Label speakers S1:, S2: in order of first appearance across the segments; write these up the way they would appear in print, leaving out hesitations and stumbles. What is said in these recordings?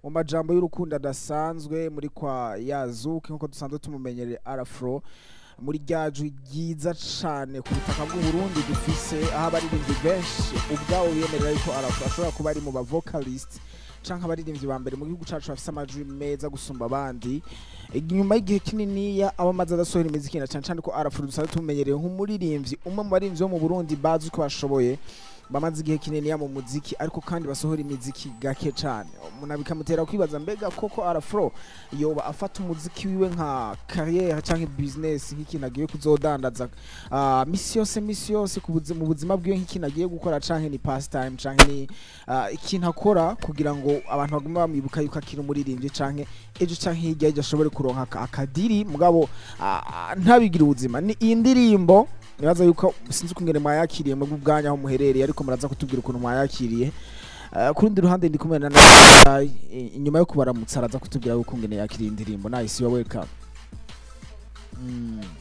S1: Mu majambo y'urukundo adasanzwe muri kwa Yazuke, nkuko dusanzwe tumumenyereye, Arafro muri rya jwi ryiza cane ku butaka bw'u Burundi dufise, aho abaririmbyi benshi ubwabo biyemerera yuko Arafro ashobora kuba ari mu ba vocalist canke abaririmbyi ba mbere mu gihugu cacu bafise amajwi meza gusumba abandi. Inyuma y'igihe kininiya aba amaze adasohora imiziki, na cane cane ko Arafro dusanzwe tumumenyereye nk'umuririmbyi, umwe mu baririmbyi bo mu Burundi bazi ko bashoboye, bamaze igihe kininiya mu muziki, ariko kandi basohora imiziki gake cane. Umuntu bikamutera kwibaza: mbega koko Arafro yoba afata umuziki wiwe nka carrière canke business, nk'ikintu agiye kuzodandaza misi yose, misi yose mu buzima bwiwe, nk'ikintu agiye gukora, canke ni pastime, canke ni ikintu akora kugira ngo abantu bagume bamwibuka yuko akiri umuririmbyi, canke ejo canke hirya y'ejo ashobore kuronka akadiri, mugabo ntabigire ubuzima? Ni iyi ndirimbo nibaza yuko sinzi ukungene mwayakiriye mwebwe ubwanyu aho muherereye, ariko muraza kutubwira ukuntu mwayakiriye. Ku rundi ruhande ndi kumwe na inyuma yo kubaramutsa araza kutubwira yuko ngene yakiriye indirimbo. Nice, you are welcome.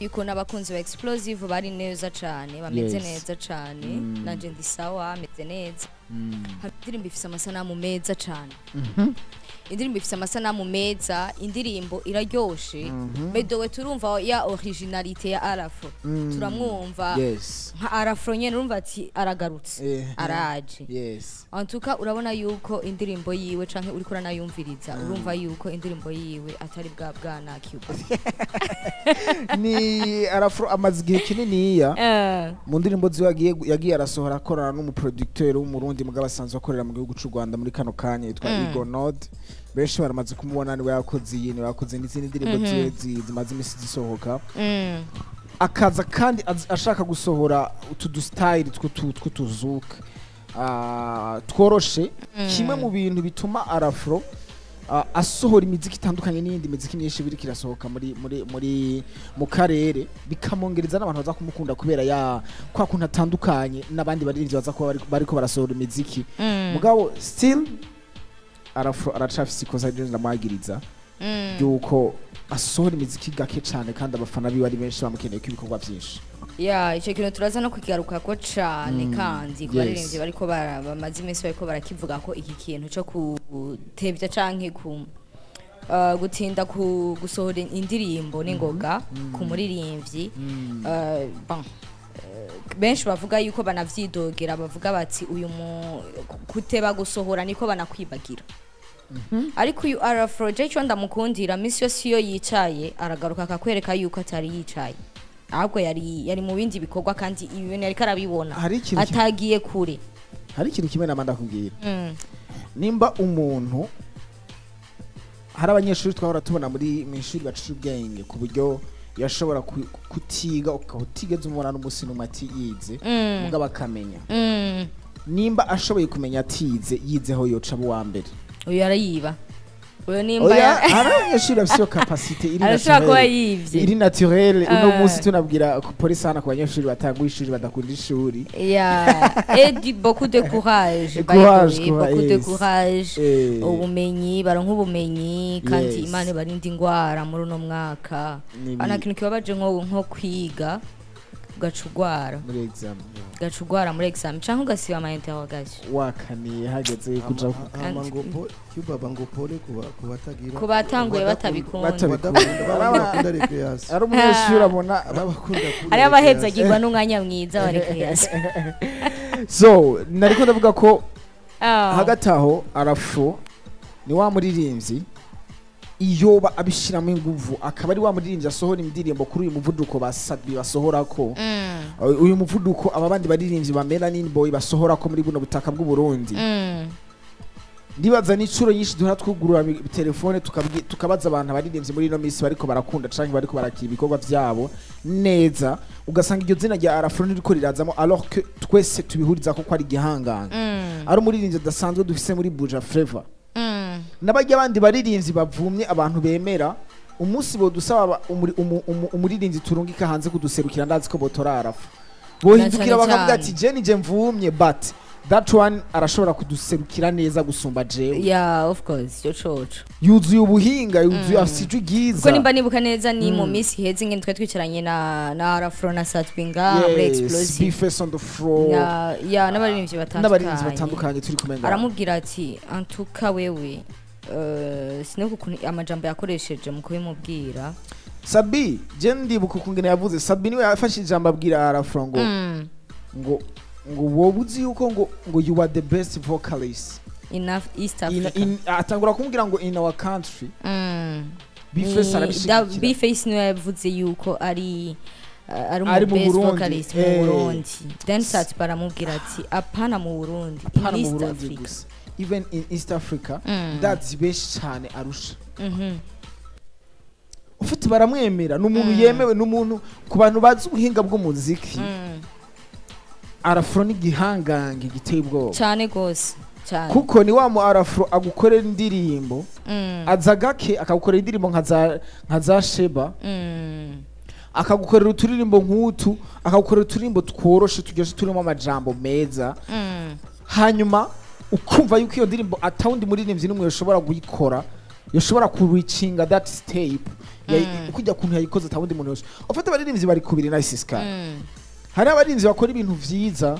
S2: Yuko n'abakunzi ba Explosive bari neza cane, bameze neza cane. Nanje ndi sawa, meze neza. Indirimbo ifise amasanamu meza cane. Indirimbo ifise amasanamu meza, indirimbo iraryoshe. Medowe turumva ya originalité ya Arafro. Turamwumva nka Arafro nyene, urumva ati aragarutse, araje. En tout cas urabona yuko indirimbo yiwe, canke uriko uranayumviriza, urumva yuko indirimbo yiwe atari bwa bwana Cuba.
S1: Ni Arafro amaze igihe kininiya mu ndirimbo ziwe yagiye arasohora akorana n'umuproducteur w'Umurundi, mugabo asanzwe akorera mu gihugu c'u Rwanda muri kano kanya, yitwa Igo Nod. Benshi baramaze kumubona, niwe yakoze iyi, niwe yakoze n'izindi ndirimbo ziwe zimaze imisi zisohoka. Akaza kandi ashaka gusohora utu du style tw'utuzuka tworoshe. Kimwe mu bintu bituma Arafro asohora imiziki itandukanye n'iyindi miziki myinshi biriko irasohoka muri mu karere, bikamwongereza n'abantu baza kumukunda kubera ya kwa kuntu atandukanye n'abandi baririmbyi baza kuba bariko barasohora imiziki. Mugabo still Arafro aracafise ikosa ryo ndamwagiriza ryuko asohora imiziki gake cane, kandi abafana biwe ari benshi, bamukeneye ko ibikorwa vyinshi.
S2: Ya, ico kintu turaza no kukigarukako cane. Kandi ku baririmbyi bariko bamaze iminsi bariko barakivuga ko iki kintu co gutevya canke ku gutinda ku gusohora indirimbo n'ingoga ku muririmbyi, bon, benshi bavuga yuko banavyidogera, bavuga bati uyu mu kuteba gusohora niko banakwibagira. Ariko uyu Arafro, je ico ndamukundira, misi yose iyo yicaye aragaruka akakwereka yuko atari yicaye, ahubwo yari mu bindi bikorwa, kandi ibi bintu yariko arabibona
S1: Hari ikintu
S2: atagiye kure.
S1: Hari ikintu kimwe nama ndakubwira. Nimba umuntu, hari abanyeshuri twahora tubona muri mu ishuri baciye ubwenge ku buryo yashobora kutiga, ukaba utigeze umubona n'umunsi n'umwe ati yize, mugabo akamenya. Nimba ashoboye kumenya atize, yizeho yoca abo uwa mbere.
S2: Uyu arayiba, uyu nimba
S1: Oya, hari abanyeshuri bafise iyo capacité iri
S2: arashobora kuba
S1: naturelle.
S2: yivye.
S1: Iri naturelle. Uno munsi tunabwira ku polisi hano ku banyeshuri batanga ishuri, badakunda ishuri.
S2: Yeah. Et du, beaucoup de courage, by the
S1: Courage,
S2: way, beaucoup de
S1: yes.
S2: courage. Ubumenyi, baronka ubumenyi, kandi Imana ibarinda ingwara muri uno mwaka. Ana kintu kibabaje nko kwiga ugaca ugwara.
S1: Muri exam.
S2: Ugaca ugwara muri exam canke ugasiba ama interrogation.
S1: Wakaniye hageze kuja
S3: Hama ngo Cubaba ngo pole kuba kubatagira
S2: Ku batanguye batabikunda.
S1: Batabikunda.
S3: Badakunda, bakunda recreation.
S1: Ari umunyeshuri abona
S3: Abakunda kuri
S2: Hariho abahezagirwa n'umwanya mwiza wa recreation.
S1: So nariko ndavuga ko hagati aho Arafro ni wa muririmbyi iyoba abishiramo inguvu, akaba ari wa muririmbyi asohora indirimbo kuri uyu muvuduko basabi basohorako, uyu muvuduko aba bandi baririmbyi ba Melanin Boy basohorako muri buno butaka bw'u Burundi. Ndibaza n'icuro nyinshi duhora twugurura telefone tukabaza abantu abaririmbyi muri ino minsi bariko barakunda canke bariko barakira ibikorwa vyabo neza, ugasanga iryo zina rya Arafro ntiriko rirazamo, alors que twese tubihuriza ko ari igihanganga, ari umuririmbyi adasanzwe dufise muri Buja Flavor. N'abajya abandi baririmbyi bavumye abantu bemera, umunsi bodusaba umuririmbyi turungika hanze kuduserukira, ndazi ko botora Arafro, bohindukira
S2: Cane
S1: bakavuga
S2: cane.
S1: ati je nije mvumye, but that one arashobora kuduserukira neza gusumba jewe.
S2: Yeah, of course, yo coco.
S1: Yuzuye ubuhinga, yuzuye, afise ijwi
S2: Kuko
S1: ryiza.
S2: nimba nibuka neza, ni mu minsi iheze ingene twari twicaranye na Arafro na Satwinga muri Explosive.
S1: Bface on the floor.
S2: Ya, n'abaririmbyi
S1: N'abaririmbyi
S2: batandukanye.
S1: batandukanye turi kumwe ngaho.
S2: Aramubwira ati antuka wewe. Sinibuka ukuntu amajambo yakoresheje mu kubimubwira.
S1: Sat-B, je ndibuka ukungene yavuze. Sat-B niwe yafashe ijambo abwira Arafro ngo ngo wowe uzi yuko ngo you are the best vocalist
S2: in East Africa.
S1: Atangura kumubwira ngo in our country. B-Face arabishigikira.
S2: B-Face niwe yavuze yuko ari
S1: Ari
S2: umu
S1: mu
S2: best
S1: Burundi.
S2: vocalist mu Burundi. Then Sat baramubwira ati apana mu Burundi, in
S1: Hano mu
S2: East
S1: Burundi
S2: Africa.
S1: gusa, even in East Africa, ndazi benshi cyane arusha. Ufite baramwemera, ni umuntu yemewe, ni umuntu ku bantu bazi ubuhinga bw'umuziki. Arafro ni igihangange giteye ubwoba.
S2: Cyane gose, cyane.
S1: Kuko ni wa mu Arafro agukorera indirimbo, aza gake akagukorera indirimbo nka za Sheba, akagukorera uturirimbo nk'utu, akagukorera uturirimbo tworoshe, turyoshye, turimo amajambo meza, hanyuma ukumva yuko iyo ndirimbo atawundi muririmbyi n'umwe yoshobora kuyikora, yoshobora kureachinga that step. Kujya kuntu yayikoze, atawundi muntu yose ufite. Abaririmbyi bari kubiri na Siska. Hari abaririmbyi bakora ibintu vyiza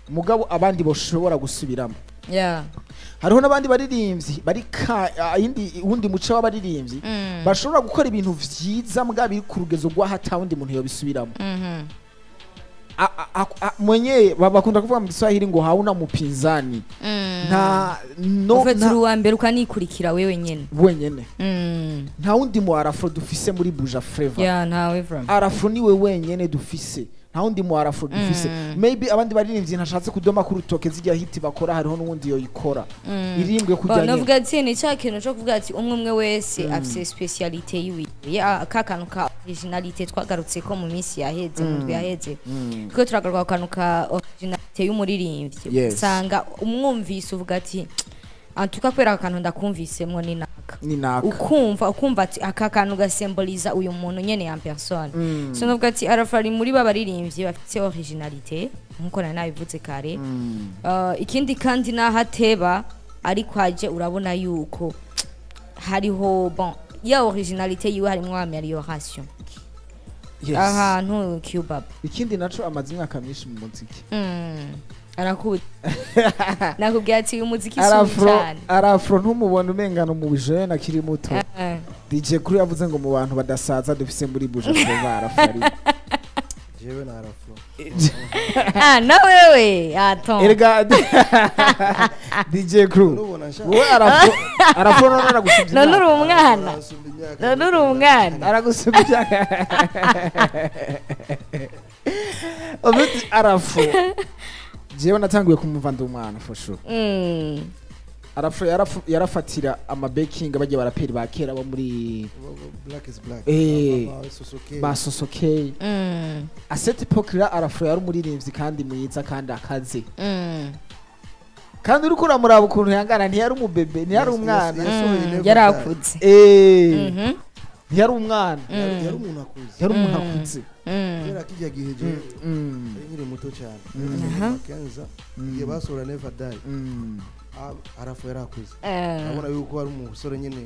S1: mugabo abandi boshobora gusubiramo. Hariho n'abandi baririmbyi bari ka ayindi wundi muco w'abaririmbyi bashobora gukora ibintu vyiza mugabo biri ku rugezo rw'aho atawundi muntu yobisubiramo. Mwenye bakunda kuvuga mu Kiswahili ngo hauna mpinzani. Nta no
S2: Ufite
S1: nta
S2: uri uwa mbere, ukanikurikira wewe nyene.
S1: Wenyene. Nta wundi mu Arafro dufise muri Buja Flavor.
S2: Yeah, ntawe from.
S1: Arafro niwe wenyene dufise, nta wundi mu Arafro dufise. Maybe abandi baririmbyi, ntashatse kudoma ku rutoke, zijya hit bakora hariho n'uwundi yoyikora irimbwe kujya
S2: Bon,
S1: nyene.
S2: novuga ati ni cya kintu cyo kuvuga ati umwe umwe wese afise spécialité yiwe, ya ka kantu ka originalité twagarutse ko mu minsi yaheze, mu ndwi yaheze, kuko turagaruka ku kantu ka originalité y'umuririmbyi. Usanga umwumvise uvuga ati antuka kubera aka kantu ndakumvisemwo ni naka.
S1: Ni naka.
S2: Ukumva ati aka kantu gasemboliza uyu muntu nyene ya personne. So novuga ati Arafro ari muri ba baririmbyi bafite originalité nkuko nari nabivuze kare. Ikindi kandi naho ateba ariko aje, urabona yuko hariho, bon, ya originalité yiwe harimwo amélioration ahantu Cubab.
S1: Ikindi naco, amaze imyaka myinshi mu muziki.
S2: Arakuzi, nakubwiye ati uyu muziki si
S1: Arafro
S2: cyane.
S1: Arafro ntumubona umengana mu jeune akiri muto. DJ kuri yavuze ngo mu bantu badasaza dufise muri Buja Flavor, Arafro ari
S3: Jewe na Arafro.
S2: Ah, na wewe, attends.
S1: Erega DJ Crew,
S3: Nubona nshaka.
S1: wowe Arafro, Arafro none aragusubya
S2: None uri
S1: imyaka.
S2: umwana.
S3: Arasumba imyaka.
S2: None uri umwana.
S1: Aragusubya. Ubuti Arafro, jewe natanguye kumumva ndi umwana, for sure. Arafro yarafatira amabekinga bagiye baraperi ba kera bo muri
S3: Black is black. Sosoke.
S1: Ba Sosokey. À cette époque là Arafro yari umuririmbyi kandi mwiza kandi akaze. Kandi uriko uramuraba ukuntu yangana, ntiyari umubebe, ntiyari umwana.
S3: Yasohoye Never Die.
S2: Yarakuze.
S1: Ntiyari umwana.
S3: Yari umuntu akuze.
S1: Yari umuntu akuze.
S3: Kubera kijya gihe jewe nari nkiri muto cyane. Kenza igihe basohora Never Die, Arafro yarakuze. Urabona yuko ari umusore nyine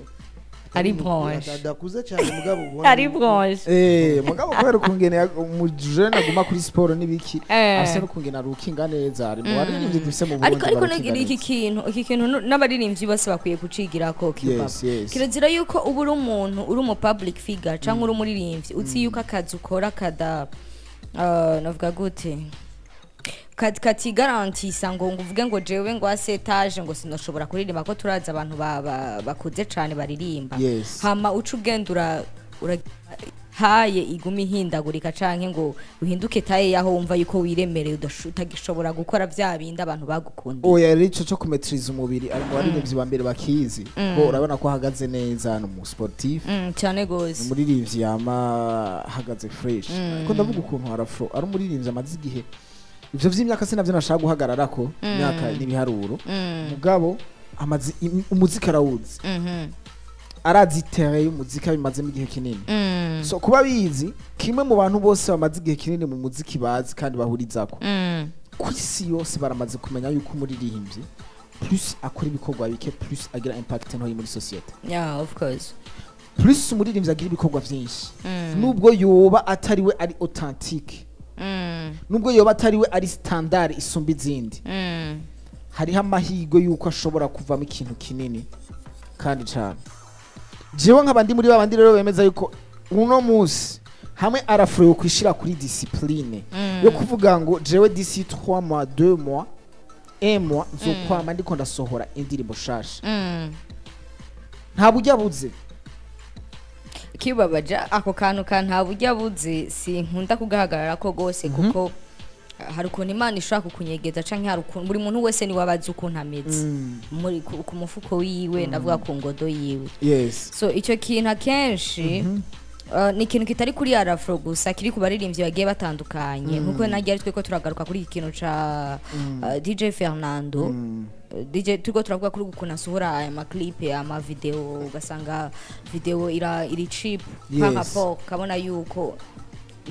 S2: Ari branche.
S3: adakuze cyane mugabo ubona
S2: Ari branche.
S1: Mugabo kubera ukungene umujene aguma kuri siporo n'ibiki, afise n'ukungene arukinga neza, ari mu baririmbyi dufise mu Burundi
S2: Ariko
S1: barukinga
S2: iki
S1: neza.
S2: kintu n'abaririmbyi bose bakwiye kucigirako, Cubab.
S1: Yes.
S2: Kirazira yuko uba uri umuntu, uri umu public figure cyangwa uri umuririmbyi, uzi yuko akazi ukora kada, navuga gute, katigarantisa ngo uvuge ngo jewe ngo asetaje ngo sinoshobora kuririmba, ko turazi abantu bakuze cane baririmba. Hama uca ugenda ura haye iguma ihindagurika canke ngo uhinduke taye yaho wumva yuko wiremereye, utagishobora gukora vya bindi abantu bagukundiye.
S1: Oya, rero ico co kumetriza umubiri ari mu baririmbyi ba mbere bakizi, ko urabona ko ahagaze neza, ni umu sportif.
S2: Cane gose.
S1: Umuririmbyi yama ahagaze fresh. Ariko ndavuga ukuntu Arafro ari umuririmbyi amaze igihe, ivyo vy'imyaka sinavyo nashaka guhagararako, imyaka n'ibiharuro, mugabo amaze umuziki arawuzi, arazi terrain y'umuziki, abimazemo igihe kinini. So kuba bizi kimwe mu bantu bose bamaze igihe kinini mu muziki bazi kandi bahurizako ku isi yose, baramaze kumenya yuko umuririmbyi plus akora ibikorwa bike, plus agira impact ntoyi muri société.
S2: Yeah, of course.
S1: Plus umuririmbyi agira ibikorwa vyinshi, nubwo yoba atari we ari authentique, nubwo yoba atari we ari standard isumba izindi, hariho amahirwe yuko ashobora kuvamo ikintu kinini. Kandi cyane jewe nk'abandi muri babandi rero bemeza yuko uno munsi hamwe R-Flow kwishira kuri discipline yo kuvuga ngo jewe d'ici 3 mois, 2 mois, 1 mois nzokwama ndiko ndasohora indirimbo shasha, nta buryo abuze.
S2: Kibabaja ako kantu ka nta buryo abuze, sinkunda kugahagarara ko gose, kuko hari ukuntu Imana ishobora kukunyegeza, canke hari ukuntu buri muntu wese niwe abazi ukuntu ameze muri ku mufuko wiwe, ndavuga ku ngodo yiwe. So icyo kintu akenshi ni ikintu kitari kuri R-Flow gusa, kiri ku baririmbyi bagiye batandukanye, nkuko nagiye ari tweko turagaruka kuri iki kintu ca DJ Fernando. DJ turiko turavuga kuri ukuntu asohora aya maclip, ama video, ugasanga video ira iri cheap par rapport, kabona yuko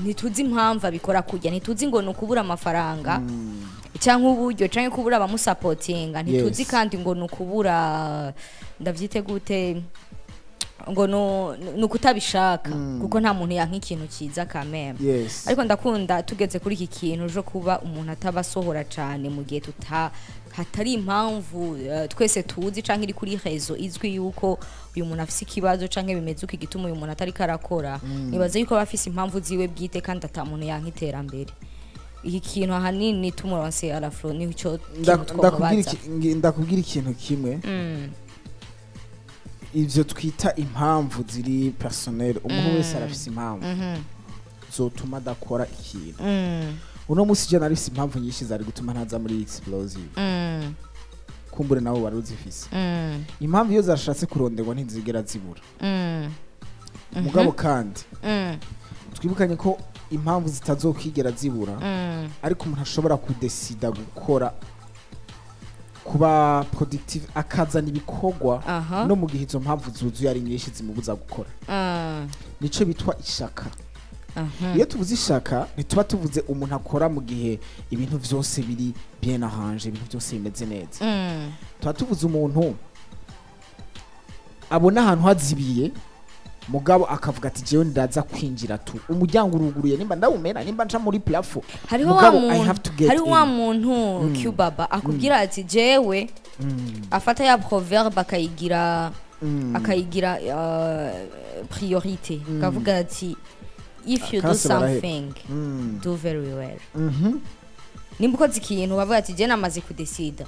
S2: ntituzi impamvu abikora kujya, ntituzi ngo ni ukubura amafaranga cyangwa uburyo cyangwa kubura abamusapotinga, ntituzi kandi ngo ni ukubura, ndavyite gute, ngo ni ukutabishaka, kuko nta muntu yanka ikintu cyiza kameme. Ariko ndakunda tugeze kuri iki kintu jo kuba umuntu atabasohora cyane mu gihe tuta hatari impamvu twese tuzi canke iri kuri réseau izwi yuko uyu muntu afise ikibazo canke bimeze uko igituma uyu muntu atari karakora. Nibaza yuko aba afise impamvu ziwe bwite, kandi ata muntu yanka iterambere. Iki kintu ahanini tumuronse R-Flow nico kintu
S1: Ndakubwira
S2: twomubaza.
S1: Ndakubwira ikintu kimwe. Ivyo twita impamvu ziri personnel, umuntu wese arafise impamvu zotuma adakora ikintu. Uno munsi je narifise impamvu nyinshi zari gutuma ntaza muri Explosive. Kumbure nawe wari uzifise. Impamvu iyo zashatse kuronderwa ntizigera zibura. Mugabo kandi twibukanye ko impamvu zitazokwigera zibura, ariko umuntu ashobora kudesida gukora, kuba productive, akazana ibikorwa no mu gihe izo mpamvu zuzuye ari nyinshi zimubuza gukora. Nico bitwa ishaka. Iyo tuvuze ishaka, ntituba tuvuze umuntu akora mu gihe ibintu vyose biri bien arrangé, ibintu byose bimeze neza. Tuba tuvuze umuntu abona ahantu hazibiye, mugabo akavuga ati jewe ndaza kwinjira tu, umuryango uruguruye, nimba ndawumena, nimba nca muri plafond,
S2: Hariho wa
S1: mugabo I
S2: muntu
S1: have to get
S2: hariho wa
S1: in.
S2: muntu Cubaba akubwira ati jewe, afata ya proverbe akayigira priorité, akavuga ati if you do
S1: Akase barahera.
S2: something, do very well. Nimba ukoze ikintu, bavuga ati je namaze kudesida,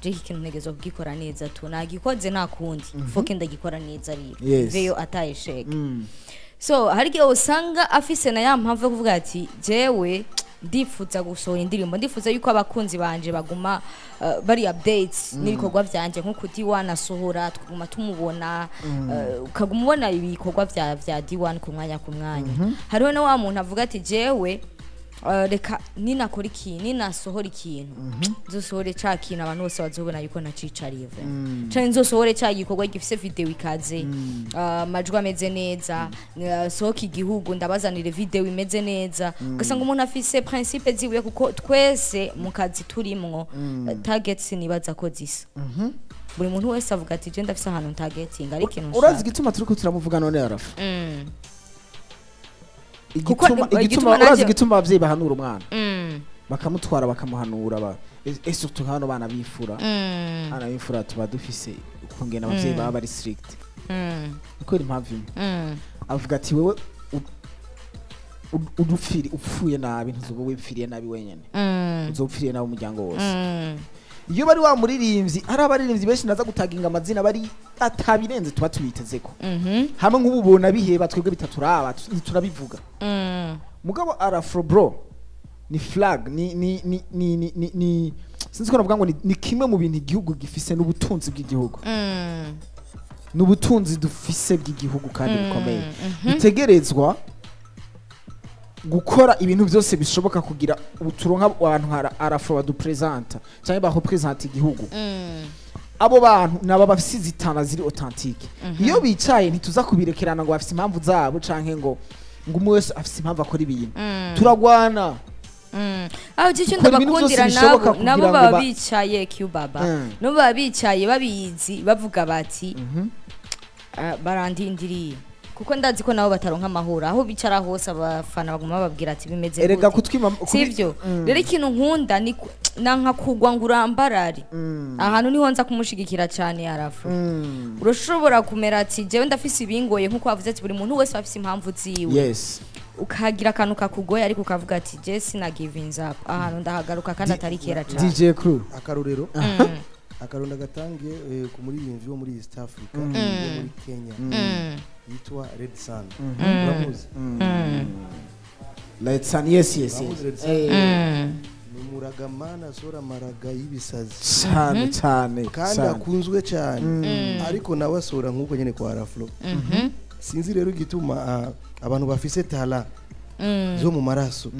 S2: je iki kintu ntegerezwa kugikora neza tu, nagikoze nta kundi, foke ndagikora neza rero veyo atayesheke. So hari igihe usanga afise na ya mpamvu yo kuvuga ati jewe ndifuza gusohora indirimbo, ndifuza yuko abakunzi banje baguma bari updates n'ibikorwa vyanje, nkuko D1 asohora tukaguma tumubona, ukaguma ubona ibikorwa vya D1 ku mwanya ku mwanya. Hariho na wa muntu avuga ati jewe reka ninakora ikintu, ninasohora ikintu, nzosohore ca kintu abantu bose bazobona yuko nacicariye vraiment, canke nzosohore ca gikorwa gifise video ikaze, amajwi ameze neza, sohoka igihugu ndabazanire video imeze neza. Ugasanga umuntu afise principe ziwe, kuko twese mu kazi turimwo, targets nibaza ko zisa. Buri muntu wese avuga ati je ndafise ahantu targeting, ari ikintu
S1: Urazi
S2: nshaka.
S1: igituma turiko turamuvuga none arafa?
S2: Kuko
S1: Igituma
S2: igituma
S1: urazi
S2: nanje-
S1: igituma abavyeyi bahanura umwana, bakamutwara bakamuhanura ba et surtout hano bana bifura, bana b'imfura tuba dufise ukungena abavyeyi baba bari strict, kubera impamvu imwe. Avuga ati wewe udupfiri upfuye nabi, ntuzoba wipfiriye nabi wenyene, uzopfiriye nabi umuryango wose. Iyo bari wa muririmbyi, hari abaririmbyi benshi naza gutaginga amazina bari atabirenze tuba tubitezeko hamwe nk'ubu ubona biheba, twebwe bitaturaba, ntiturabivuga. Mugabo R-Flow bro ni flag, ni sinzi ko navuga ngo ni kimwe mu bintu igihugu gifise, n'ubutunzi bw'igihugu, n'ubutunzi dufise bw'igihugu kandi bukomeye. Dutegerezwa gukora ibintu byose bishoboka kugira uturonka abantu nka R-Flow badupresenta cyangwa barepresenta igihugu. Abo bantu nabo bafise izitana ziri authentique. Iyo bicaye ntituza kubirekerana ngo bafise impamvu zabo, canke ngo umwe wese afise impamvu akora ibintu. Turagwana.
S2: Aho icyo
S1: Dukora ibintu byose
S2: ndabakundira
S1: bishoboka
S2: nabo nabo
S1: kugira ngo
S2: baba bicaye Cubaba, nabo baba bicaye babizi, bavuga bati: "Ah, barandindiriye." Kuko ndazi ko nabo bataronka amahoro, aho bicara hose abafana baguma bababwira ati bimeze
S1: Erega
S2: gute.
S1: Kutwima
S2: Sivyo? Rero ikintu nkunda ni nanka kugwa ngo urambarare. Ahantu niho nza kumushigikira cyane Arafro. Urashobora kumera ati jewe ndafise ibingoye, nkuko wavuze ati buri muntu wese afise impamvu ziwe. Ukagira akantu kakugoye, ariko ukavuga ati je sina giving up, ahantu ndahagaruka kandi atari kera cyane.
S1: DJ Crew.
S3: Akarorero, akarorero gatangiye ku muririmbyi wo muri East Africa, wo muri Kenya, yitwa Redsan. Uramuzi?
S1: Let's yes.
S3: Uramuzi Redsan? Ni umuragamana asohora amaraga y'ibisazi
S1: Cyane cyane.
S3: kandi
S1: Cyane.
S3: akunzwe cyane, ariko nawe asohora nk'uko nyine kwa Araflo. Sinzi rero igituma abantu bafise talent zo mu maraso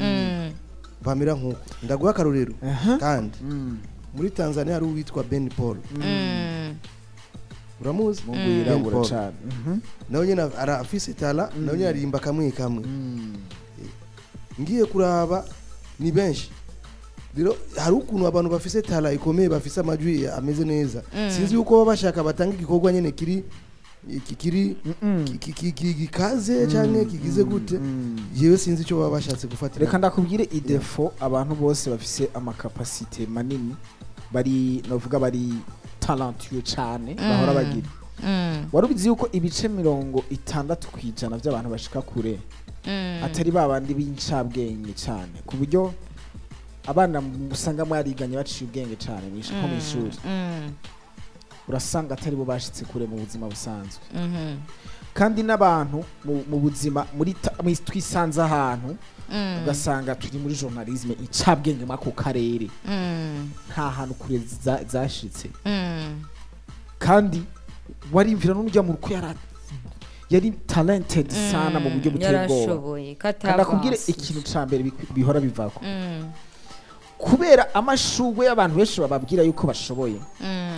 S3: bamera nk'uko. Ndaguha akarorero kandi muri Tanzania hari uwitwa Ben Paul. Uramuzi?
S1: Mungu
S3: Ben
S1: yirabura
S3: Paul.
S1: cyane.
S3: Nawe nyine arafise talent, nawe nyine aririmba kamwe kamwe. Ngiye kuraba ni benshi. Rero hari ukuntu abantu bafise talent ikomeye, bafise amajwi ameze neza, sinzi yuko baba bashaka batanga igikorwa nyine kiri kiri gikaze canke kigize gute. Yewe, sinzi icyo baba bashatse gufatira.
S1: Reka ndakubwire idefo abantu bose bafise ama capacités manini, bari novuga bari talentueux cyane, bahora bagira. Wari ubizi yuko ibice 60% by'abantu bashika kure atari ba bandi b'incabwenge cyane, ku buryo abana usanga mwariganye baciye ubwenge cyane nko mw'ishuri, urasanga atari bo bashitse kure mu buzima busanzwe? Kandi n'abantu mu buzima muri twisanze ahantu, ugasanga turi muri journalisme, icabwenge muri ako karere nta hantu kure zashitse. Kandi warimvira n'urya mu ruko yari talented sana mu buryo buteye ubwoba.
S2: Yarashoboye.
S1: Kandi akubwire
S2: katavansi.
S1: Ikintu ca mbere bihora bivako, kubera amashurwe y'abantu benshi bababwira yuko bashoboye,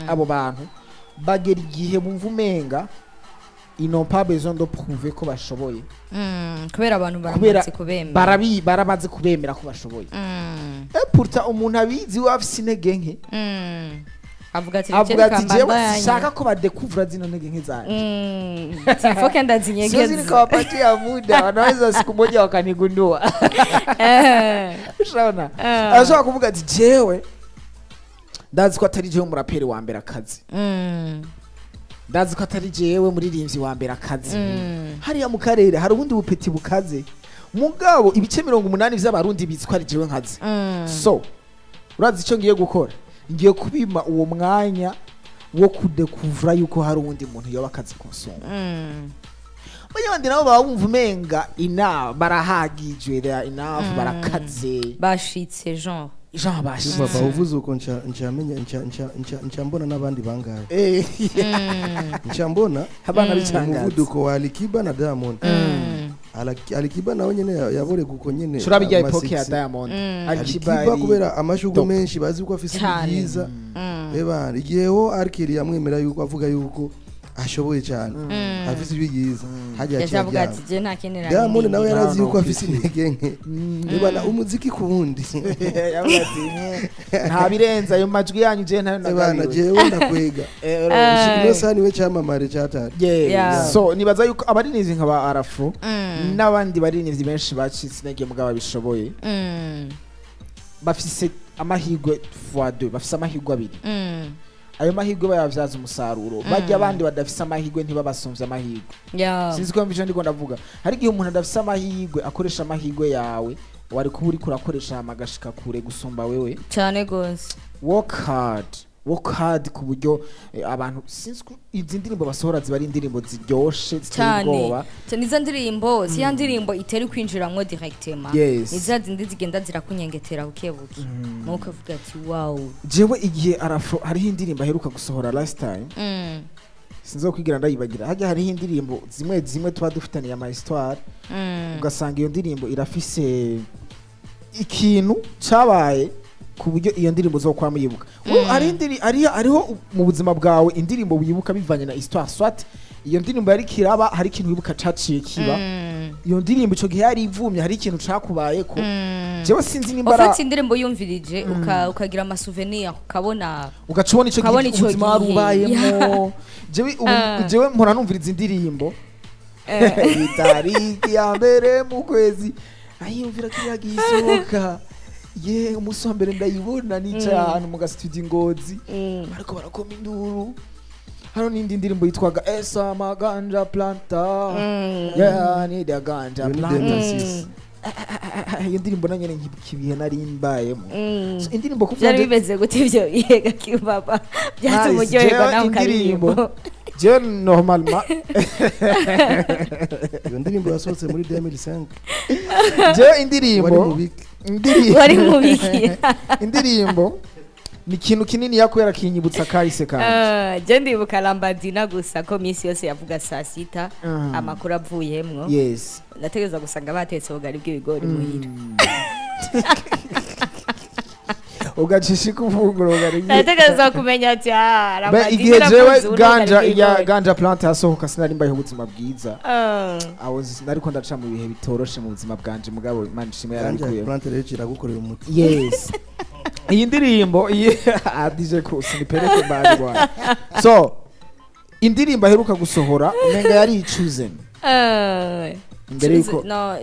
S1: abo bantu bagera igihe bumva umenga ils n'ont pas besoin de prouver ko bashoboye.
S2: Kubera abantu
S1: Kubera
S2: baramaze kubemera.
S1: Baramaze kubemera ko bashoboye. Et pourtant umuntu abizi we afise intege nke.
S2: Avuga ati
S1: Avuga ati jewe
S2: mbandanye.
S1: Sishaka ko badekuvura zino ntege nke zanje.
S2: Sifoke
S1: Siwezi
S2: ndazinyegeza.
S1: Nikawapatia muda, wanaweza siku moja wakanigundua. Ushaona? Arashobora kuvuga ati jewe ndazi ko atari jewe umuraperi wa mbere akazi, ndazi ko atari jewe muririmbyi wa mbere akazi, hariya mu karere hari ubundi bupeti bukaze, mugabo ibice 80 vy'abarundi bizi ko ari jewe nkaze. So urazi icyo ngiye gukora? Ngiye kubima uwo mwanya wo kudekuvura yuko hari uwundi muntu yoba akazi konsumba. Abandi nabo baba bumva umenga ina barahagijwe, they are enough, barakaze.
S2: Bashitse genre.
S1: Jean
S3: Papa,
S1: bashitse.
S3: Uvuze uko nca ncamenya nca nca nca nca mbona n'abandi bangahe. Nca mbona
S1: Abana b'icangazi.
S3: Umuvuduko wa Alikiba na Diamond. Alikiba nawe nyene yaborega uko nyene.
S1: Turaba ijya
S3: ama
S1: époque ya
S3: six.
S1: Diamond.
S3: Alikiba
S1: Alikiba
S3: kubera amashurwe
S1: top.
S3: menshi bazi ko afise
S2: Cane.
S3: byiza. Eba igihe ho Arkeli yamwemera yuko avuga yuko ashoboye cyane, afise ijwi ryiza, hajya
S2: yaje avuga
S3: aciye.
S2: ati je nta kindi.
S3: Diamond nawe yarazi
S1: No,
S3: yuko
S1: no,
S3: afise intege nke. Eba na umuziki ku wundi.
S1: Yavuga ati nta birenze ayo majwi yanyu, je ntayo
S3: Eba na
S1: nagabiwe."
S3: jewe ndakwega. Ino saha niwe cyamamare cyatari.
S1: Yeah.
S2: Yeah.
S1: So nibaza yuko abaririmbyi nka ba Arafro n'abandi baririmbyi benshi bacitse intege mugabo babishoboye bafise amahirwe fois deux, bafise amahirwe abiri. Ayo mahirwe bayabyaza umusaruro, bajya abandi badafise amahirwe ntibabasumvye amahirwe. Sinzi ko mvije ndiko ndavuga. Hari igihe umuntu adafise amahirwe akoresha amahirwe yawe wari kuba uriko urakoresha hama agashika kure gusumba wewe.
S2: Cyane gose.
S1: Work hard, work hard, ku buryo abantu sinzi ko izi ndirimbo basohora ziba ari indirimbo ziryoshe, ziteye
S2: Cyane.
S1: ubwoba.
S2: Nizo ndirimbo, si ya ndirimbo itari kwinjiramwo directement.
S1: Yes.
S2: Ni za zindi zigenda zirakunyengetera buke buke, nuko ukavuga ati wow.
S1: Jewe igihe Arafro hariho indirimbo aheruka gusohora last time, sinzokwigira ndayibagira. Hajya hariho indirimbo zimwe zimwe tuba dufitaniye ama histoire, ugasanga iyo ndirimbo irafise ikintu cabaye ku buryo iyo ndirimbo uzokwama uyibuka. Wowe hariho mu buzima bwawe indirimbo wibuka bivanye na histoire, soit iyo ndirimbo yari kiraba, hari ikintu wibuka caciye kiba, iyo ndirimbo ico gihe yari ivumye, hari ikintu cakubayeko. Jewe sinzi nimba
S2: Ufite indirimbo yumvirije ukagira ama souvenir, ukabona
S1: ugaca ubona ico
S2: ukabona
S1: gihe
S2: ico
S1: ubuzima wari
S2: gihe.
S1: ubayemo. Jewe mpora numviriza indirimbo. Itariki ya mbere mu kwezi ayiyumvira ko yagisohoka, ye umunsi wa mbere ndayibona nicaye ahantu mu gastudio Ngozi, ariko barakoma induru. Hano n'indi ndirimbo yitwaga Esa Maganja Planta. Yeah, ni the ganja
S3: Iyo ni
S1: planta.
S3: 2006.
S1: Iyo ndirimbo nanyene nkibuka ibihe nari mbayemo. So, indirimbo kuva
S2: Byari bimeze gute ibyo yega kibaba byatuma
S1: Nice.
S2: uryoherwa
S1: Jewe
S2: nawe
S1: indirimbo
S2: ukaririmbo?
S1: Jewe normalement
S3: Iyo ndirimbo yasohotse muri 2005.
S1: Jewe
S3: Wari
S1: indirimbo
S3: mu biki?
S2: Wari mubiki?
S1: Indirimbo ni ikintu kinini yakubera kinyibutsa kahise kanje.
S2: Je ndibuka Lambadina gusa, ko minsi yose yavuga saa sita, amakuru avuyemwo, ndategereza gusanga batetse ubugari bw'ibigori muhira.
S1: Ugacisha ikuvungura ubugari.
S2: Ndategereza kumenya ati ah,
S1: Be
S2: Lambadina
S1: igihe jewe
S2: irakunze ubu
S1: ganja
S2: n'ubugari
S1: ya
S2: bw'ibigori.
S1: Ganja Plant yasohoka, sinari mbayeho ubuzima bwiza. I was nariko ndaca mu bihe bitoroshe mu buzima bwanje, mugabo Imana ishimwe
S3: Ganja
S1: yarabikuyemo.
S3: Plante rero iragukorera umuti.
S1: Yes, iyi ndirimbo iyi DJ usinipeleke mbali bwana. So indirimbo aheruka gusohora umenga yari Chosen. Imbere yuko
S2: No,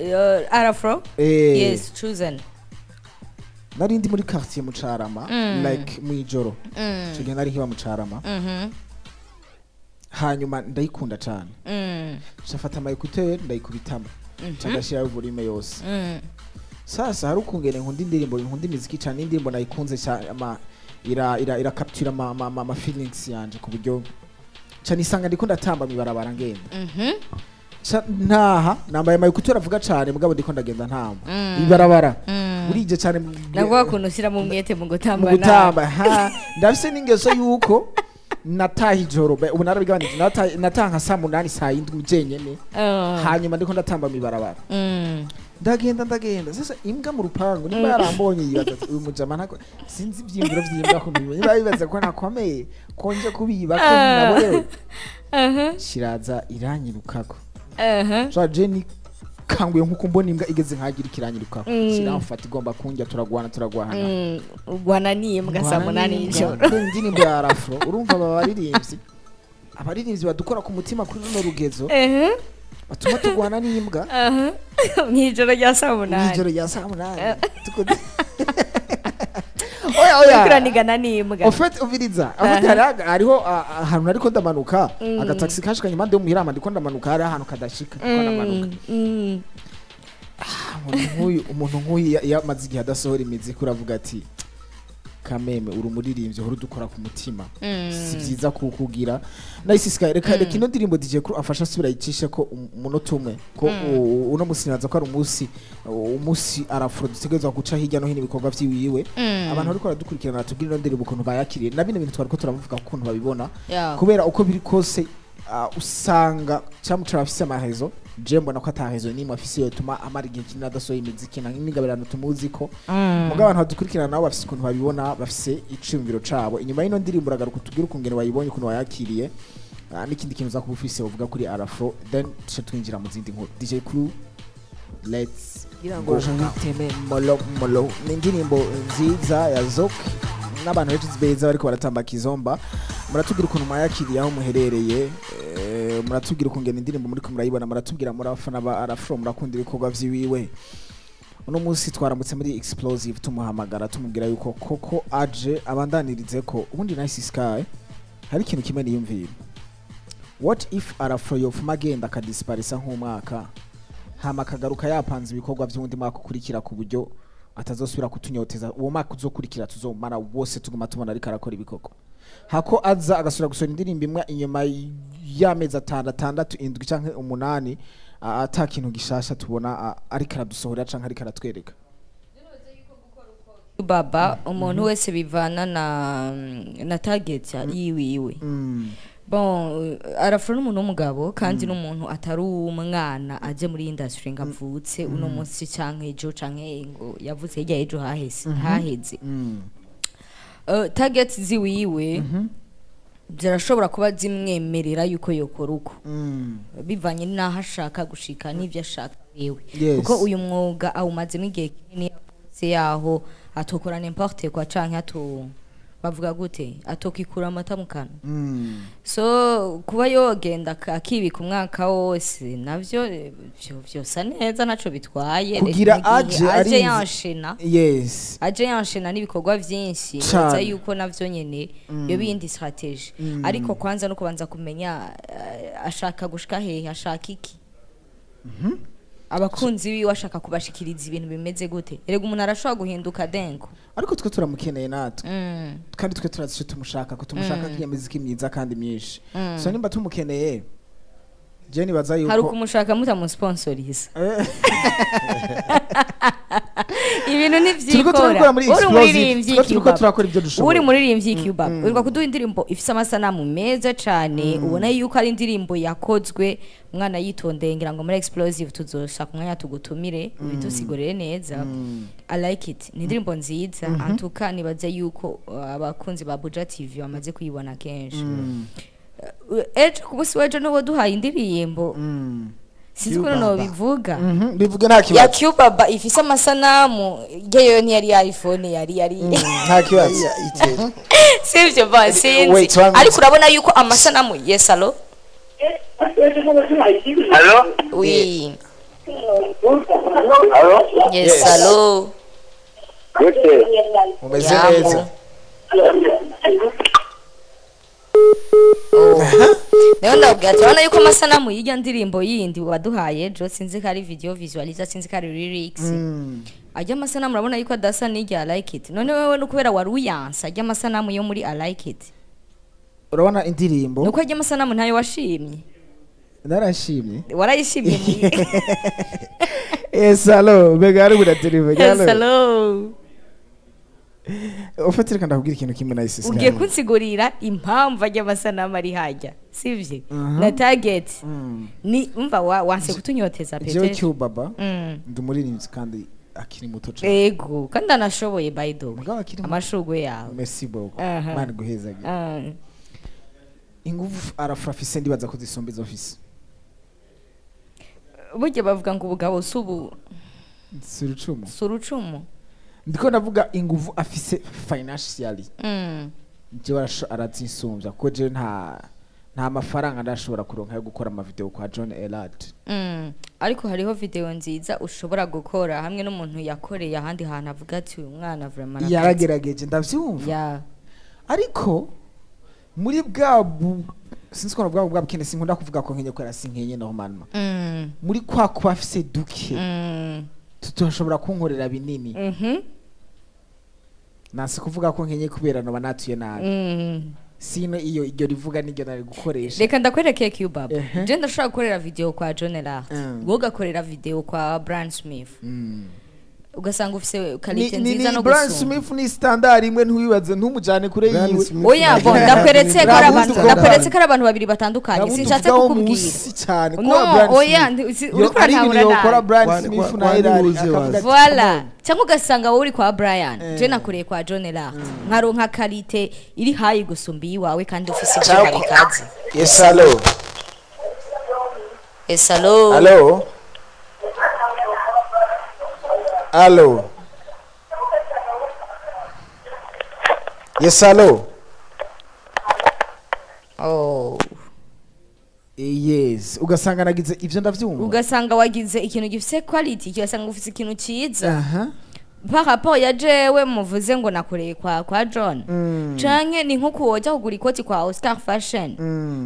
S2: Arafro. Yes, Chosen.
S1: Nari ndi muri quartier mu Carama, like mwijoro. Ico gihe nari nkiba mu Carama. Hanyuma ndayikunda cane, nshafata ama écouteur ndayikubitamo, nca ndashirayo volume yose. Sasa hari ukungene nkunda indirimbo, nkunda imiziki cane, indirimbo nayikunze cyane, ama ira capture ama feelings yanje ku buryo ca nisanga ndiko ndatamba mwibarabara ngenda. Ca ntaha nambaye ama écouteur avuga cane, mugabo ndiko ndagenda ntamba ibarabara burije cane.
S2: Nakuvuga ukuntu ushyiramo umwete mu
S1: mu
S2: gutamba.
S1: Gutamba ha, ndafise n'ingeso yuko nataha ijoro, ubu narabigabanije, nataha nka saa 8, saa 7 jenyene. Hanyuma ndiko ndatamba mwibarabara, ndagenda ndagenda. Sasa imbwa mu rupangu nimba yarambonye yibaza ati uyu mujama ntako, sinzi ivyiyumviro vy'imbwa ko mbiba, niba yibaza ko nakomeye konje kubiba ko naborewe, kiraza iranyirukako. So je ni kanguye nkuko mbona imbwa igeze nkagira ikiranyirukako, kiramfata igomba kunjya, turagwana turagwana.
S2: Ugwana n'imbwa saa 8 y'ijoro?
S1: Kubera indirimbo ya Arafro. Urumva aba baririmbyi badukora ku mutima kuri runo rugezo, batuma tugwana n'imbwa.
S2: Mw'ijoro rya saa 8.
S1: Mw'ijoro rya saa 8. Oya oya.
S2: Uriko uranigana n'imbwa.
S1: En fait, umviriza, en fait hariho ahantu nariko ndamanuka, agataxi kashikanye impande y'umuhirama, ndiko ndamanuka, hari ahantu kadashika, ndiko ndamanuka. Umuntu nk'uyu iyo amaze igihe adasohora imiziki, uravuga ati kameme uri umuririmbyi uhora udukora ku mutima, si byiza kukugira. Nice Sky, reka ino ndirimbo DJ Crew afasha asubira yicishe ko umunota umwe, ko uno musi naza ko ari umunsi Arafro dutegerezwa guca hirya no hino ibikorwa vyiwiwe. Abantu bariko baradukurikirana batubwire ino ndirimbo ukuntu bayakiriye, na bino bintu twariko turamuvuga ukuntu babibona. Kubera uko biri kose, usanga cyamucara afise amahezo, je mbona ko atahezo nimwe afise yotuma amara igihe kinini adasohoye imiziki na n'ingabirano tumuzi ko. Mugabo abantu badukurikirana nabo bafise ukuntu babibona, bafise iciyumviro cabo. Inyuma y'ino ndirimbo uragaruka utubwire ukungene wayibonye, ukuntu wayakiriye, n'ikindi kintu uza kuba ufise uvuga kuri Arafro, then tuce twinjira mu zindi nkuru. DJ Crew, let's go. Witeme molo molo ni indirimbo nziza ya Zok n'abantu benshi beza bariko baratamba kizomba. Muratubwira ukuntu mwayakiriye aho muherereye, muratubwira ukungene indirimbo muriko murayibona, muratubwira muri abafana ba Arafro, murakunda ibikorwa vyiwiwe. Uno munsi twaramutse muri Explosive tumuhamagara, tumubwira yuko koko aje abandanirize ko ubundi. Nice Sky, hari ikintu kimwe niyumvira: what if Arafro yofuma agenda akadisparisa nk'umwaka, hama akagaruka yapanze ibikorwa by'undi mwaka ukurikira, ku buryo atazosubira kutunyoteza uwo mwaka uzokurikira, tuzomara wose tuguma tubona ariko arakora ibikorwa, hako aza agasubira gusohora indirimbo imwe inyuma y'amezi 5, 6, 7 canke 8, ata kintu gishasha tubona ariko aradusohorera canke ariko aratwereka?
S2: Baba, umuntu wese bivana na target yiwiwe. Bon, Arafro n'umuntu w'umugabo kandi n'umuntu atari umwana aje muri industry ngo avutse uno munsi canke ejo canke ngo yavutse hirya ejo haheze haheze. Target ziwiwe zirashobora kuba zimwemerera yuko yokora uko, bivanye n'aho ashaka gushika n'ibyo ashaka wewe, kuko uyu mwuga awumazemo igihe kinini, yavutse yaho atokora n'importe quoi canke ato. Bavuga gute, atokikura amata mu kanwa. So kuba yogenda akibika umwaka wose navyo vyosa neza, naco bitwaye.
S1: Kugira
S2: Mu gihe
S1: aje
S2: aje
S1: arinze-
S2: yanshena, aje yanshena n'ibikorwa vyinshi,
S1: Cane.
S2: nibaza yuko navyo nyene yo bindi strategy. Ariko kwanza no kubanza kumenya ashaka gushika hehe, ashaka iki, abakunzi biwe ashaka kubashikiriza ibintu bimeze gute. Erega umuntu arashobora guhinduka denko.
S1: Ariko twe turamukeneye natwe, kandi twe turazi icyo tumushaka, ko tumushaka ko imiziki myiza kandi myinshi. So nimba tumukeneye, je nibaza
S2: Hari
S1: yuko
S2: ukumushaka mutamusponsoriza, ibintu
S1: Turiko turakora
S2: ntivyikora.
S1: muri
S2: Uri
S1: Explosive,
S2: umuririmbyi
S1: turiko turiko
S2: Cuba.
S1: turakora ibyo dushoboye.
S2: Uri muririmbyi Cuba, uriko kuduha indirimbo ifise amasanamu meza cane, ubona yuko ari indirimbo yakozwe umwana yitondeye. Ngira ngo muri Explosive tuzoshaka umwanya tugutumire ubitusigurire neza. I like it, ni indirimbo nziza antuka. Nibaze yuko abakunzi ba Buja TV bamaze kuyibona kenshi. Ejo, ku munsi w'ejo, niwo duhaye indirimbo, sinzi ukuntu
S3: Cuba.
S2: nobivuga.
S1: Bivuge nta
S2: Ya
S1: kibazo.
S2: Cuba ifise amasanamu yeyo ntiyari iPhone, yari
S1: Nta kibazo.
S3: Ya, itel.
S2: Sivyo ba, sinzi.
S1: Wait, one minute.
S2: Ariko urabona yuko amasanamu. Yes, allo?
S4: Allo?
S2: Oui.
S4: Allo?
S2: Yes.
S1: Yes.
S2: Allo?
S4: Gute?
S1: Umeze
S2: Yambo.
S1: neza.
S2: Rero ndabwira ati urabona yuko amasanamu y'irya ndirimbo yindi waduhaye ejo, sinzi ko ari video visualizer, sinzi ko ari lyrics, ajya amasanamu urabona yuko adasa n'irya I like it. None wewe no kubera wari uyansa ajya amasanamu yo muri I like it?
S1: Urabona indirimbo
S2: Nuko ajya amasanamu ntayo washimye?
S1: Narashimye.
S2: Warayishimye?
S1: Yes, allo, mbega ari buraterive?
S2: Yes, hello.
S1: Ufite, reka ndakubwira ikintu kimwe na
S2: Ugiye kunsigurira impamvu ajya amasanamu ari hajya, sivyo? Na target ni umva wanse kutunyoteza
S1: Jewe
S2: pete.
S1: Cubaba, ndi umuririmbyi kandi akiri muto cyane.
S2: Ego, kandi anashoboye, by the way.
S1: Mugabo akiri muto.
S2: Amashurwe yawe.
S1: Merci beaucoup. Mana guhezagira. Ingufu arafura afise, ndibaza ko zisumba izo mfise.
S2: Burya bavuga ngo ubugabo si ubu
S1: Si urucumu.
S2: Si urucumu.
S1: Ndiko ndavuga ingufu afise financially. Jewe arazinsumbya, kuko jewe nta mafaranga ndashobora kuronka yo gukora amavideo kwa John Elad.
S2: Ariko hariho video nziza ushobora gukora hamwe n'umuntu yakoreye ahandi hantu, avuga ati uyu mwana vraiment arakaze.
S1: Yaragerageje, ndavyumva. Ariko muri bwa sinzi ko bwa bukene, sinkunda kuvuga ko nkenye kubera sinkenye normalement. Muri kwa kuba afise duke, tutashobora kunkorera binini. Nasi kuvuga ko nkenye kubera noba natuye nabi. Sino iyo iryo rivuga niryo nari gukoresha.
S2: Reka ndakwereke, Cubab. Je ndashobora gukorera video kwa John Elart, wowe ugakorera video kwa Brian Smith, ugasanga ufise qualité nziza
S1: Ni
S2: no
S1: Brian
S2: gusumba.
S1: Smith ni standard imwe, ntiwibaze, ntumujane kure
S3: Brian
S1: yiwe.
S3: Smith
S2: Oya,
S3: na
S2: bon,
S3: John
S2: ndakweretse ko ari
S1: Rabundi
S2: abantu
S1: uvuga
S2: ndakweretse ko ari abantu babiri batandukanye.
S1: Rabundi
S2: Sinshatse
S1: uvuga wo
S2: kukubwira.
S1: musi cyane
S2: No,
S1: kuba Brian
S2: oya,
S1: Smith.
S2: uriko
S1: Yo, ari ibintu
S2: urantahura
S1: yokora
S2: nabi.
S1: Brian Smith na
S3: kwa
S1: Elad
S3: nibuze
S1: akavuga
S3: wazi.
S1: ati,
S2: Voilà, cyangwa ugasanga wowe uri kwa Brian,
S1: Eh.
S2: je nakoreye kwa John Elart, nkaronka qualité iri hayi gusumba iyiwawe kandi ufise ivyuma bikaze.
S1: Yes, hello.
S2: Yes, hello.
S1: Hello. Hello. Yes, hello.
S2: Oh.
S1: Yes, ugasanga nagize ivyo, ndavyumva.
S2: Ugasanga wagize ikintu gifise quality, ugasanga ufise ikintu ciza par rapport ya jewe muvuze ngo nakoreye kwa John. Canke ni nko kuwoja kugura ikoti kwa Oscar Fashion,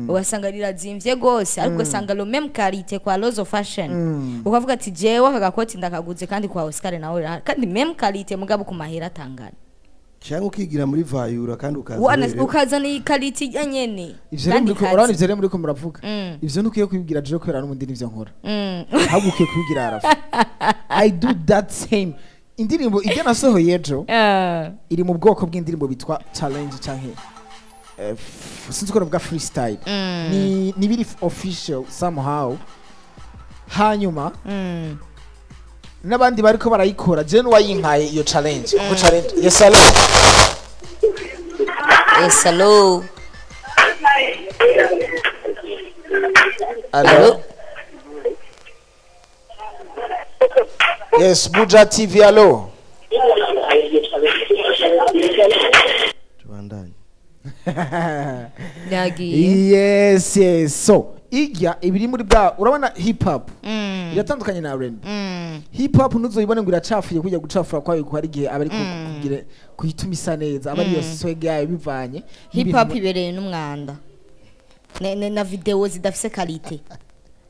S2: ugasanga rirazimvye gose, ariko ugasanga le même qualité kwa Lozo Fashion, ukavuga ati jewe aka gakoti ndakaguze kandi kwa Oscar nawe rirahari, kandi même qualité, mugabo ku mahera atangana.
S3: Cyangwa ukigira muri vayura kandi ukaza uberewe.
S2: Ukazana iyi qualité ijya nyene
S1: Ivyo rero
S2: kandi
S1: muriko urabona,
S2: ikaze.
S1: ivyo rero muriko muravuga, ivyo ntukwiye kubibwira jewe kubera n'ubundi nivyo nkora. Ahubwo ukwiye kubibwira Arafa. I do that same. Indirimbo ibyo nasohoye ejo iri mu bwoko bw'indirimbo bitwa challenge canke sinzi ko navuga freestyle. Ni biri official somehow, hanyuma n'abandi bariko barayikora, je n'uwayimpaye iyo challenge, kuko challenge. Yes, hello.
S2: Yes, hello.
S1: Hello. Yes, Buja TV, hello.
S3: Tubandanye.
S2: Yagiye.
S1: Yes, yes. So ijya ibiri muri bwa, urabona hip hop iratandukanye na R&B. Hip hop ntuzoyibone ngo iracafuye, kujya gucafura kwayo ko hari igihe aba ari kugira kuyituma isa neza, aba ariyo swag yayo bivanye
S2: Hip hop ibereye n'umwanda na video zidafise qualité.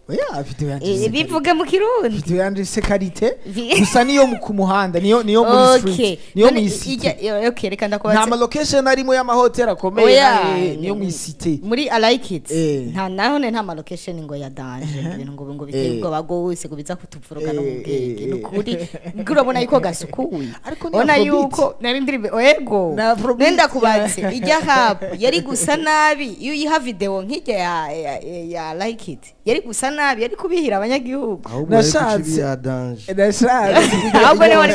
S1: Oya, video yanje
S2: Bivuge mu Kirundi.
S1: Video yanje ifise qualité. Gusa niyo ku muhanda, niyo muri street, niyo
S2: None
S1: mu city.
S2: Okay, reka
S1: Nta
S2: ndakubaze.
S1: ma location arimo y'amahoteli akomeye.
S2: Oya,
S1: niyo mu city.
S2: Muri I like it, nta nahone nta ma location ngo ya danger, ibintu ngo biteye ubwoba gose, ngo biza kutuvuruga no mu bwenge. Nukuri urabona yuko gasukuye.
S1: Ariko ni
S2: Ubona
S1: Afrobeat.
S2: yuko nari ndirimbe ego.
S1: Na Afrobeat.
S2: Nenda kubatse ijya hap yari gusa nabi iyo uyiha video nk'ijya ya like it, yari gusa nabi, yari kubihira abanyagihugu.
S3: Ahubwo yari
S1: Nashatse.
S3: kucibi ya danger.
S1: Nashatse.
S2: Ahubwo niwe wari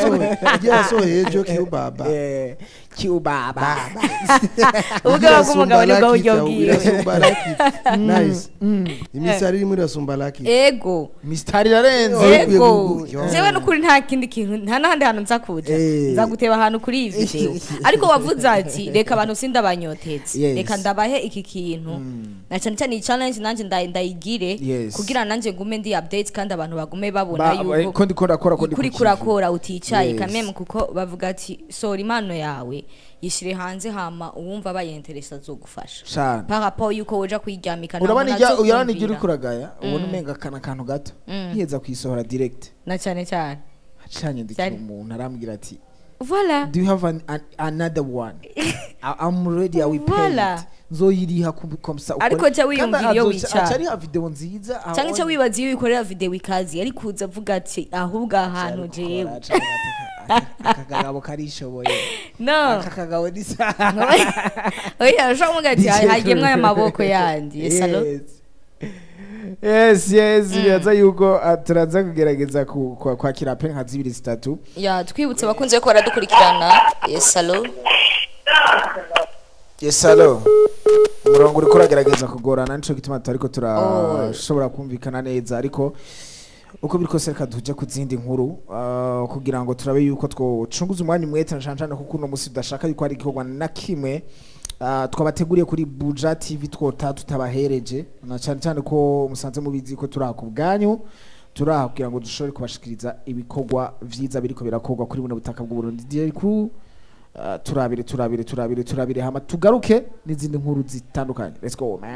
S3: Ijya yasohoye ejo Kiyubaba.
S1: Kiubaba.
S2: Ubwoba bw'umugabo nibwo buryo bwiwe.
S3: Irasumba like it. Nice. Imisari irimo irasumba like it.
S2: Ego.
S1: Mistari irarenze.
S2: Ego.
S3: Yo.
S2: Jewe nukuri nta kindi kintu, nta n'ahandi hantu nza kuja. Nza guteba ahantu kuri iyi video, ariko wavuze ati reka abantu sindabanyotetse, reka ndabahe iki kintu, na cyane cyane iyi challenge nanjye ndayigire kugira nanjye ngume ndi update kandi abantu bagume babona yuko
S1: ko ndiko ndakora, ko ndi
S2: kuri
S1: ku
S2: kurakora uticaye. Kameme, kuko bavuga ati sora impano yawe, yishire hanze, hama uwumva bayinteresa azogufasha
S1: Cane.
S2: par rapport yuko woja kuyiryamika nta
S1: Urabona
S2: muntu
S1: ijya, urabona ijya
S2: azokumvira.
S1: uri kuragaya, ubona umenga akana kantu gato nkiheza kuyisohora direct,
S2: Na cyane cyane
S1: acanyandikira
S2: Cyari-
S1: umuntu arambwira ati
S2: voilà
S1: "Do you have another one? I'm ready, I will pay it." Nzoyiriha komsa.
S2: Ariko ca wiyumvira iyo wicara.
S1: Aca ariha video nziza aho.
S2: Cyangwa icyo wibaza iyo wikorera video ikazi yari kuza avuga ati ahubwo ahantu jewe
S1: Aka kagabo karishoboye.
S2: No.
S1: Aka kagabo ni sa
S2: Oya, ushobora kuvuga ati hagemwe aya maboko yandi. Yes, allo?
S1: Yes, biraza yuko turaza kugerageza kwakira pe nka zibiri zitatu.
S2: Ya, twibutse abakunzi ko baradukurikirana. Yes, allo?
S1: Yes, hello. Umurongo uriko uragerageza kugorana, nico gituma tutariko turashobora kumvikana neza, ariko uko biri kose reka tuje ku zindi nkuru kugira ngo turabe yuko twocunguza umwanya umwete, na cane cane kuko uno musi tudashaka yuko hari igikorwa na kimwe twabateguriye kuri Buja TV twota tutabahereje, na cane cane ko musanze mubizi ko turi aha ku bwanyu, turi aha kugira ngo dushobore kubashikiriza ibikorwa vyiza biriko birakorwa kuri buno butaka bw'Uburundi. DJ Crew, turabire turabire turabire turabire, hama tugaruke n'izindi nkuru zitandukanye. Let's go, man.